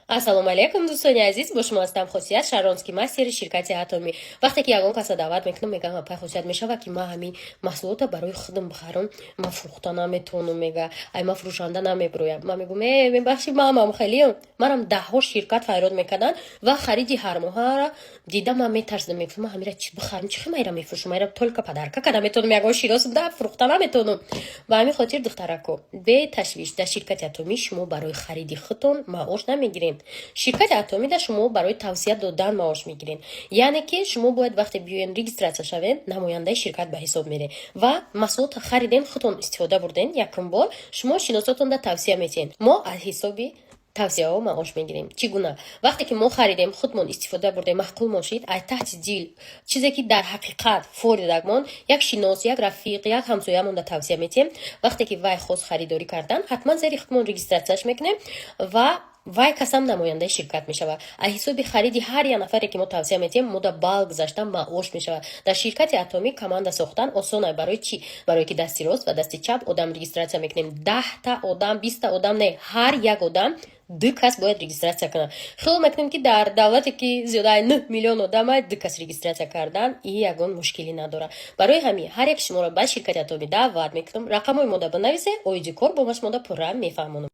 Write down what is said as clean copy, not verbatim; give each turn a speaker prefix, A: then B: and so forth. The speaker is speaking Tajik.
A: Ассалому алайкум, дӯстони азиз! Бо шумо ҳастам Хосият, шаронский мастери ширкати Атомӣ. Вақте ки ягон каса даъват мекунам, мегам: «Апай Хосият, мешава, ки ман ҳамин маҳсулота барои худам бихарам? Ман фурӯхта наметавонам», мега, «ай ман фурӯшанда намебироям». Ман мегӯм: «Э, мебахшӣ, ман хелиам, манам даҳҳо ширкат файрод мекарданд ва хариди ҳармоҳаро дида, ман метарсидам, мегуфтам: ман ҳамира чи бихарам? Чи хел майра мефурӯшам? Майра только подарка када метавонам, ягон шинос да фурӯхта наметавонам». Ба ҳамин хотир, духтарако, беташвиш, дар ширкати Атомӣ шумо барои хариди худтон маош намегиред. Ширкати Атомида шумо барои тавсия додан маош мегиред. Яъне ки шумо бояд, вақте биёен, регистрация шавед, намояндаи ширкат ба ҳисоб меред ва маҳсулотро хариден, худтон истифода бурден, якум бор шумо шиносотонда тавсия метиҳед. Мо аз ҳисоби тавсияҳо маош мегирем. Чӣ гуна? Вақте ки мо харидем, худмон истифода бурдем, маъқулмон шид, ай таҳти дил, чизе ки дар ҳақиқат форидагмон, як шинос, як рафиқ, як ҳамсоямонда тавсия метиҳем. Вақте ки вай хост харидорӣ кардан, ҳатман зери худмон регистрацияш мекунем ва вай касам намояндаи ширкат мешавад. Аз ҳисоби хариди ҳар як нафаре, ки мо тавсия метиҳем, мо да бал гузашта маош мешавад. Дар ширкати Атомӣ команда сохтан осона. Барои чӣ? Барое ки дасти рост ва дасти чап одам регистрация мекунем. 10-та одам, 20-та одам не, ҳар як одам ду кас бояд регистрация кунад. Хиёл мекунем, ки дар давлате, ки зиёдаи 9 миллион одама, ду кас регистрация кардан и ягон мушкилӣ надорад. Барои ҳамин ҳар як шуморо ба ширкати Атомӣ даъват мекунам. Рақамҳои мода бинависе, оиди кор бо ма шумода пурра мефаҳмонам.